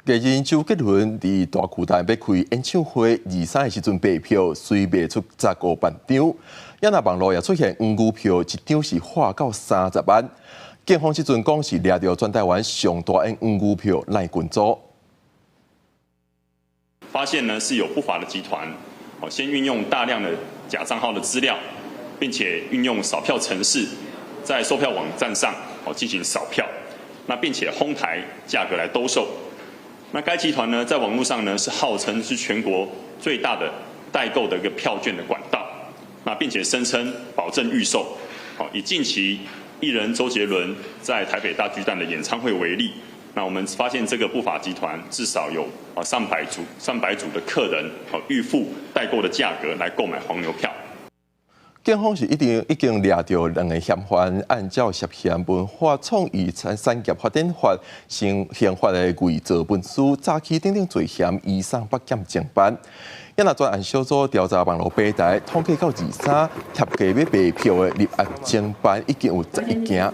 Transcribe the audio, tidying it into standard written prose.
藝人周杰倫佇大巨蛋欲開演唱會，二三的時陣賣票，隨賣出15萬張。也若網路也出現黃牛票，一張是喊到30萬。警方這陣講是掠著全台灣上大的黃牛票賴群組。發現呢是有不法的集團，哦，先運用大量的假賬號的資料，並且運用掃票程式，在售票網站上哦進行掃票，那並且哄抬價格來兜售。那該集團呢，在網絡上呢是號稱是全國最大的代購的一個票券的管道，那並且聲稱保證預售。好，以近期藝人周杰倫在台北大巨蛋的演唱會為例，那我們發現這個不法集團至少有啊上百組、上百組的客人，好預付代購的價格來購買黃牛票。警方是已經掠著兩个嫌犯，按照涉嫌文化創意產業發展法、刑法的偽造文書、詐欺等等罪嫌，移送北檢偵辦。也若專案小組調查網路平台，統計到二三，協計欲賣票的立案偵辦已經有11件。